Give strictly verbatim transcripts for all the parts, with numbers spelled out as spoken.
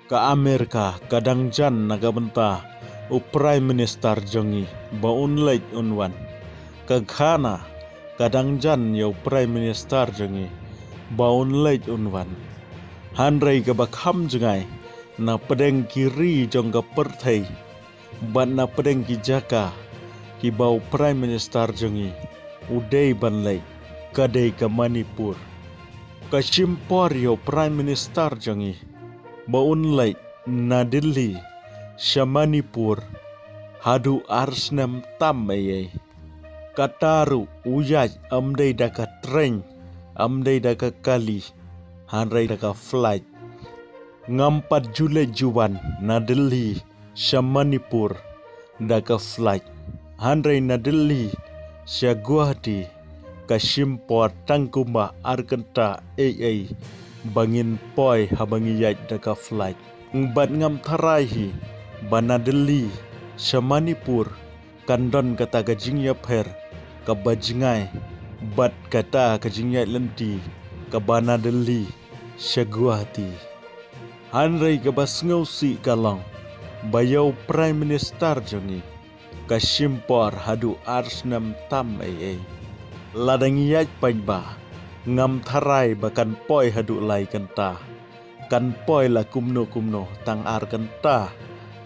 Ka Amerika ka dang jan na ka bynta u Prime Minister jong ngi ba un leit un wan. Ka Ghana ka dang jan ïa u Prime Minister jong ngi ba un leit un wan. Hynrei kaba kham jngai, na pdeng ki ri jong ka pyrthei bad na pdeng ki jaka kiba u Prime Minister jong ngi u dei ban leit, ka dei ka Manipur. Ka shim por ïa u Prime Minister jong ngi ba un leit na Delhi sha Manipur haduh ar snem tam ei ei. Kata ruh u ïaid ym dei da ka train, ym dei da ka kali, hynrei da ka flight. Ngam pat ju leit ju wan na Delhi sha Manipur da ka flight, hynrei na Delhi sha Guwahati ka shim por tang kumba ar kynta ei ei ba ngin poi haba ngi ïaid da ka flight. Bad ngam tharai hi ba na Delhi sha Manipur kan don kata ka jingïapher kaba jngai bad kata ka jingïaid lynti kaba na Delhi sha Guwahati. Hynrei kaba sngewsih ka long ba ïa u Prime Minister jong ngi ka shim por haduh ar snem tam ei ei. Lada ngi ïaid paidbah, ngam tharai ba kan poi haduh lai kynta. Kan poi la kumno kumno tang ar kynta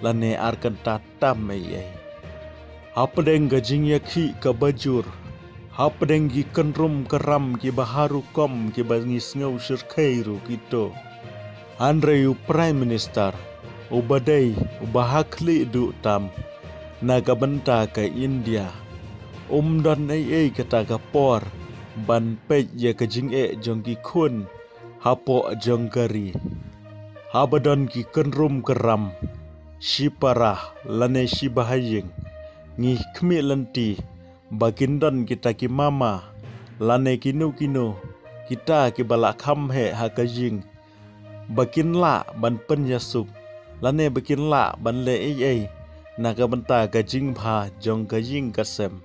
lane ar kynta tam ei ei. Hapdeng ka jingïakhih kaba jur, hapdeng ki kynrum kynram kiba ha rukom kiba ngi sngew shyrkhei ruh kito, hynrei u Prime Minister uba dei uba ha khlieh duh tam na ka bynta ka India, um don ei ei kata ka por ban peit ïa ka jingeh jong ki khun hapoh jong ka ri. Haba don ki kynrum kynram, shipara lane shiba ha ïing, ngi khmih lynti ba kin don kita ki mama lane kino kino kita kiba la kham heh ha ka ïing, ba kin lah ban pynïasuk lane ba kin lah ban leh ei ei na ka bynta ka jingbha jong ka ïing ka sem.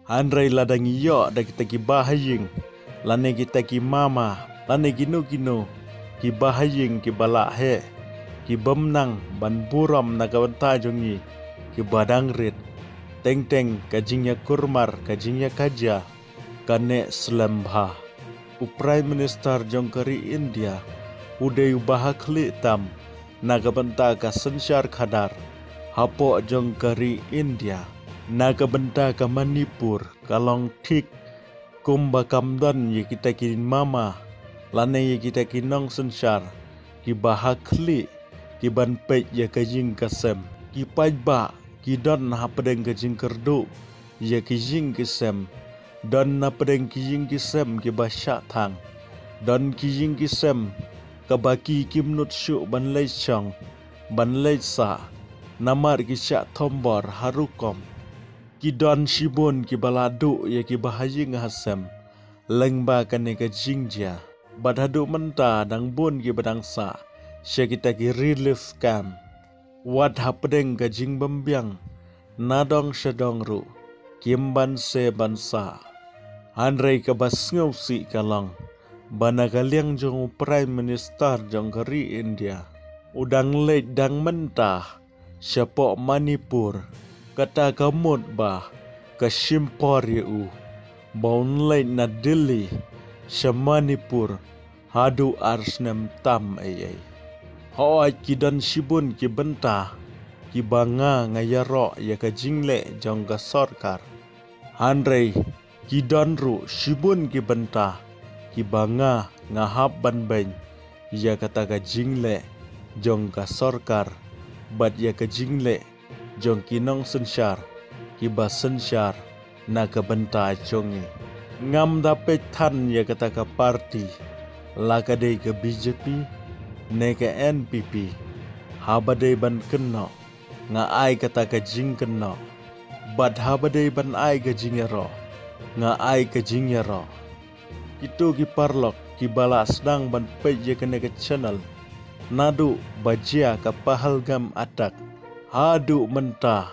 Hynrei lada ngi ïoh da kita kiba ha ïing lane kita ki mama lane kino kino kiba ha ïing kiba la heh, kibym nang ban burom na ka bynta jong ngi kiba dang rit, teng teng ka jingïakurmar, ka jingïakajia ka neh slem bha. U Prime Minister jong ka ri India u dei uba ha khlieh tam na ka bynta ka synshar khadar hapoh jong ka ri India, na ka bynta ka Manipur. Ka long thik kumba kam don ïa kita ki mama lane ïa kita ki nongsynshar kiba ha khlieh kiban peit ïa ka ïing ka sem. Ki paidbah ki don hapdeng ka jingkyrduh ïa ki ïing ki sem. Don napdeng ki ïing ki sem kiba shah thang. Don ki ïing ki sem kaba ki kim nud shuh ban leit shong, ban leit sah, namar ki shah thombor ha rukom. Ki don shibun kiba la duh ïa kiba ha ïing ha sem lyngba kane ka jingjia. Bad haduh mynta dang bun kiba dang sah sha kita ki relief camp. Wat hapdeng ka jingbymbiang, na dong sha dong ruh kim banse ban sah. Hynrei kaba sngewsih ka long ba na ka liang jong u Prime Minister jong ka ri India, u dang leit dang mynta shapoh Manipur. Kata ka mut ba ka shim por ïa u ba un leit na Delhi sha Manipur haduh ar snem tam ei ei. Hooid, ki don shibun ki bynta kiba nga nga ïaroh ïa ka jingleh jong ka sorkar. Hynrei ki don ruh shibun ki bynta kiba nga nga hap ban beiñ ïa kata ka jingleh jong ka sorkar bad ïa ka jingleh jong ki nongsynshar kiba synshar na ka bynta jong ngi. Ngam da peit than ïa kata ka party, la ka dei ka B J P ne ka N P P. Haba dei ban kynnoh, nga ai kata ka jingkynnoh. Bad haba dei ban ai ka jingïaroh, nga ai ka jingïaroh. Kito ki paralok kiba la sdang ban peit ïa kane ka channel, naduh ba jia ka Pahalgam attack haduh mynta,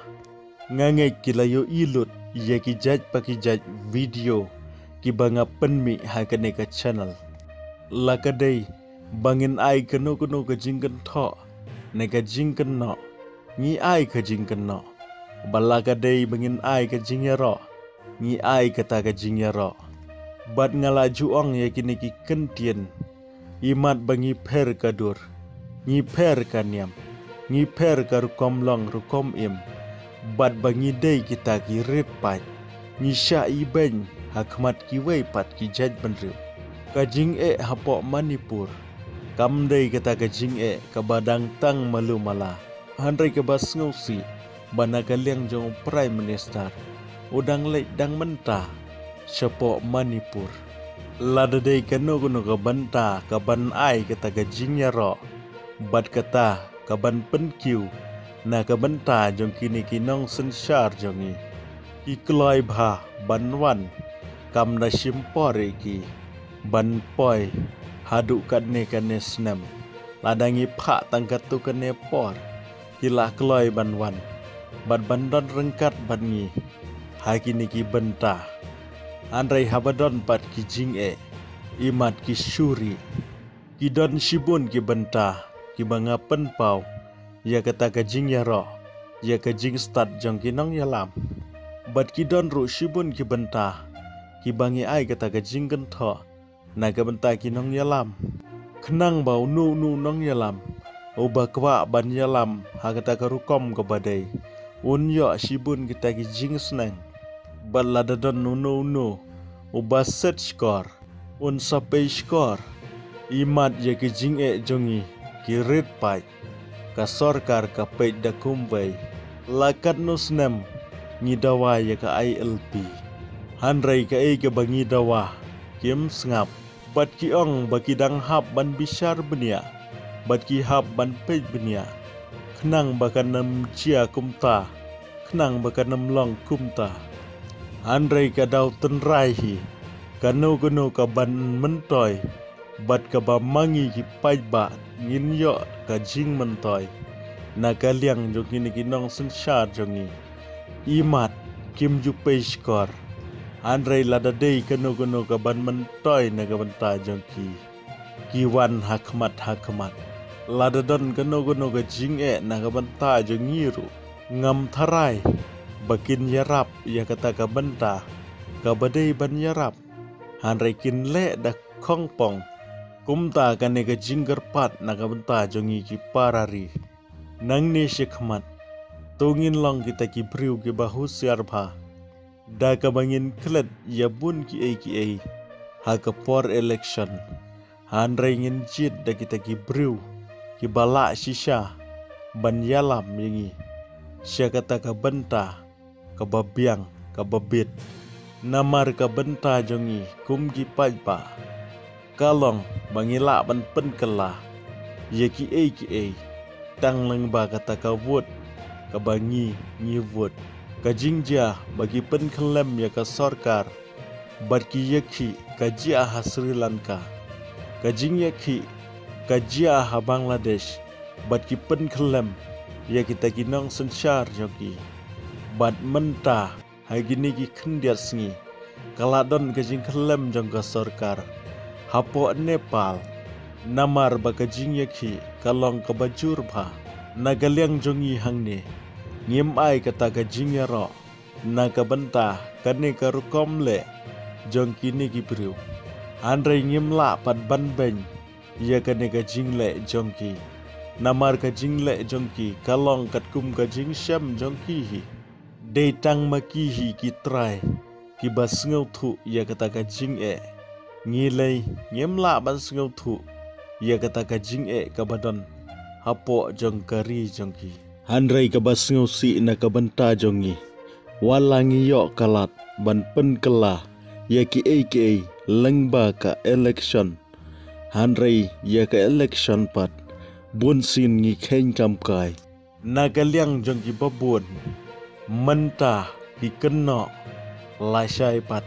nga ngeit ki la ïohi lut ïa ki jait pa ki jait video kiba nga pynmih ha kane ka channel. La ka dei ba ngin ai kano kano ka jingkynthoh ne ka jingkynnoh, ngi ai ka jingkynnoh. Bad la ka dei ba ngin ai ka jingïaroh, ngi ai kata ka jingïaroh. Bad nga la ju ong ïa kine ki kyntien, imat ba ngi pher ka dur, ngi pher ka niam, ngi pher ka rukom long rukom im. Bad ba ngi dei kita ki rit paid, ngi shah ibeiñ ha khmat kiwei pat ki jaitbynriew. Ka jingeh hapoh Manipur kam dei kata ka jingeh kaba dang tang malu mala. Hynrei kaba sngewsih ba na ka liang jong u Prime Minister, u dang leit dang mynta shapoh Manipur. Lada dei kano kano ka bynta kaban ai kata ka jingïaroh bad kata kaban pynkiew na ka bynta jong kine ki nongsynshar jong ngi, ki kloi bha ban wan. Kam da shim por ïa ki ban poi haduh katne katne snem. Lada ngi phah tang katto katne por, ki la kloi ban wan bad ban don ryngkat bad ngi ha kine ki bynta. Hynrei haba don pat ki jingeh, imat ki shu rieh. Ki don shibun ki bynta kiba nga pynpaw ïa kata ka jingïaroh, ïa ka jingstad jong ki nongïalam. Bad ki don ruh shibun ki bynta kiba ngi ai kata ka jingkynthoh na ka bynta ki nongïalam, khnang ba uno uno u nongïalam uba kwah ban ïalam ha kata ka rukom kaba dei, un ïoh shibun kita ki jingsneng. Bad lada don uno uno uba set shkor, un sa pei shkor. Imat ïa ki jingeh jong ngi, ki rit paid, ka sorkar ka peit da kumwei. La katno snem ngi dawa ïa ka I L P, hynrei kaei kaba ngi dawa kim sngap. Bad ki ong ba ki dang hap ban bishar bniah, bad ki hap ban peit bniah, khnang ba kan ym jia kumta, khnang ba kan ym long kumta. Hynrei ka daw tynrai hi, kano kano kaban myntoi bad kaba ma ngi ki paidbah ngin ïoh ka jingmyntoi na ka liang jong kine ki nongsynshar jong ngi. Imat kim ju pei shkor, hynrei lada dei kano kano kaban myntoi na ka bynta jong ki, ki wan ha khmat ha khmat. Lada don kano kano ka jingeh na ka bynta jong ngi ruh, ngam tharai ba kin ïarap ïa kata ka bynta kaba dei ban ïarap, hynrei kin leh da khongpong. Kumta kane ka jingkyrpad na ka bynta jong ngi ki para ri. Nangne shakhmat, to ngin long kita ki briew kiba husiar bha da kaba ngin klet ïa bun kiei kiei ha ka por election. Hynrei ngin jied da kita ki briew kiba lah shisha ban ïalam ïa ngi sha kata ka bynta kaba biang, kaba bit. Namar ka bynta jong ngi kum ki paidbah ka long ba ngi lah ban pynkylla ïa kiei kiei tang lyngba kata ka vote kaba ngi, ngi vote. Ka jingjia ba ki pynkhyllem ïa ka sorkar bad ki ïakhih ka jia ha Sri Lanka. Ka jingïakhih ka jia ha Bangladesh bad ki pynkhyllem ïa kita ki nongsynshar jong ki. Bad mynta ha kine ki khyndiat sngi ka la don ka jingkhyllem jong ka sorkar hapoh Nepal. Namar ba ka jingïakhih ka long kaba jur bha. Na ka liang jong ngi hangne, ngim ai kata ka jingïaroh na ka bynta kane ka rukom leh jong kine ki briew. Hynrei ngim lah pat ban beiñ ïa kane ka jingleh jong ki. Namar ka jingleh jong ki ka long katkum ka jingshem jong ki hi. Dei tang ma ki hi ki trai kiba sngewthuh ïa kata ka jingeh. Ngi lei ngim lah ban sngewthuh ïa kata ka jingeh kaba don hapoh jong ka ri jong ki. Hynrei kaba sngewsih na ka bynta jong ngi, wat la ngi ïoh ka lad ban pynkylla ïa kiei kiei lyngba ka election. Hynrei ïa ka election pat, bun sien ngi kheiñ kam kai. Na ka liang jong ki babun, mynta ki kynnoh lashai pat,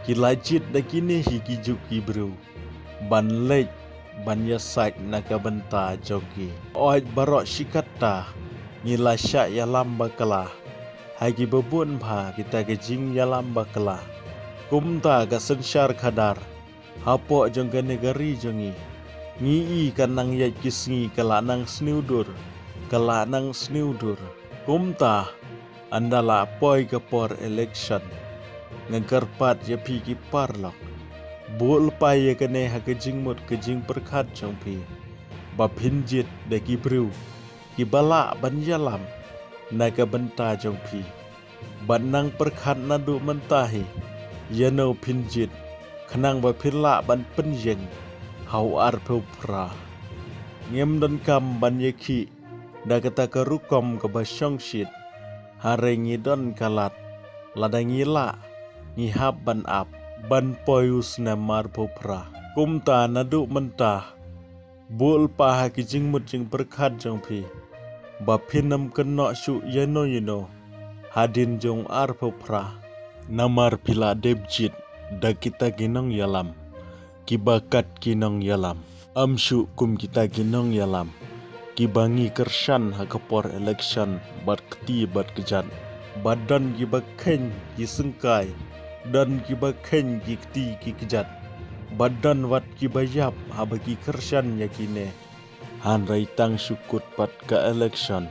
ki la jied da kine hi ki juk ki briew ban leit ban ïasaid na ka bynta jong ki. Oi baroh shi katta ngi la shah ïalam bakla ha ki babun bha kita ki jingïalam bakla. Kumta ka synshar khadar hapoh jong kane ka ri jong ngi, ngi i ka nang ïaid ki sngi ka la nang sniew dur. ka la nang sniew dur. Kumta, ynda la poi ka por election, nga kyrpad ïa phi ki paralok, buh lypa ïa kane ha ka jingmut ka jingpyrkhat jong phi, ba phin jied da ki briew kiba lah ban ïalam na ka bynta jong phi. Bad nang pyrkhat naduh mynta hi ïa no phin jied, khnang ba phin lah ban pynïeng ha u arphew phra. Ngim donkam ban ïakhih da kata ka rukom kaba shongshit, hynrei ngi don ka lad, lada ngi lah, ngi hap ban ap ban poi u snem arphew phra. Kumta naduh mynta, buh lypa ha ki jingmut jingpyrkhat jong phi, ba phin ym kynnoh shuh ïa no ïa no hadien jong arphew phra. Namar phi la dep jied da kita ki nongïalam kiba kat ki nongïalam, ym shuh kum kita ki nongïalam kiba ngi kyrshan ha ka por election bad kti bad kjat, bad don kiba kheiñ ki syngkai, don kiba kheiñ ki kti ki kjat, bad don wat kiba ïap haba ki kyrshan ïa kine. Hynrei tang shu kut pat ka election,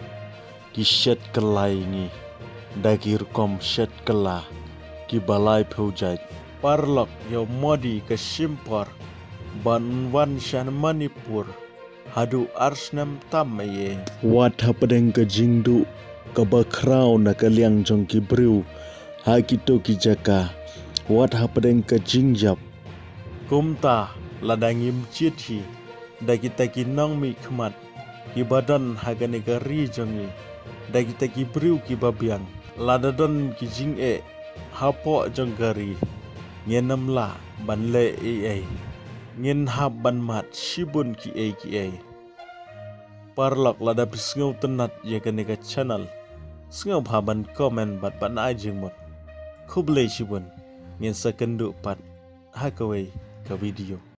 ki shet kylla ïa ngi da ki rukom shet kylla kiba laiphew jait. Paralok, ïa u Modi ka shim por ban wan sha Manipur haduh ar snem tam ei ei. Wat hapdeng ka jingduh kaba khraw na ka liang jong ki briew ha kito ki jaka, wat hapdeng ka jingïap. Kumta, lada ngim jied hi da kita ki nongmihkhmat kiba don ha kane ka ri jong ngi, da kita ki briew kiba biang, lada don ki jingeh hapoh jong ka ri, ngin ym lah ban leh ei ei. Ngin hap ban mad shibun kiei kiei. Paralok, lada phi sngewtynnat ïa kane ka channel, sngewbha ban comment bad ban ai jingmut. Khublei shibun, ngin sa kynduh pat ha kawei ka video.